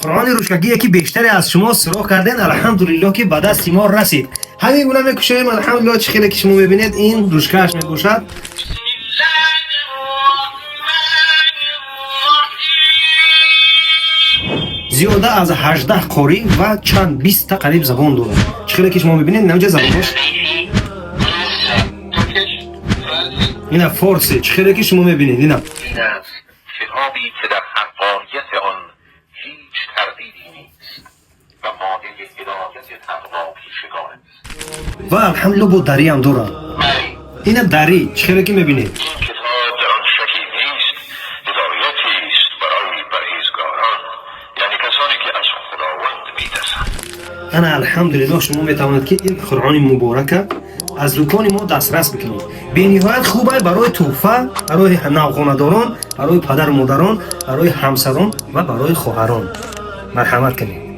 Қуръони ручкагие, ки бештаре аз шумо суроғ карден, алҳамдулиллоҳ, ки ба дасти мо расид. Ҳамин гуна мекушоем, алҳамдулиллоҳ. Чӣ хеле ки шумо мебинед, ин ручкааш мебошад. بسم الله الرحمن الرحيم. Зиёда аз 18 қорӣ ва чанд биста қариб забон дорад. Чӣ хеле ки шумо мебинед, инамҷа забонҳош. Turkish, Farsi. Ина форси, чӣ хеле ки шумо мебинед, ина. این است کتابی که در حقانیت آن هیچ تردیدی نیست و مایه هدایت تقوا پیشگان است. Ва алҳамдулилло, бо дариам дорад. Ина дарӣ, чӣ хеле ки мебинед. این کتاب در آن شکی نیست، هدایتی است برای پرهیزگاران، یعنی کسانی که از خداوند میترسند. Ана, алҳамдулилло, шумо метавонед, ки ин Қуръони муборака аз дукони мо дастрас бикунед. Бениҳоят хуб ай барои тӯҳфа, барои навхонадорон, барои падару модарон, барои ҳамсарон ва барои хоҳарон. Марҳамат кунед.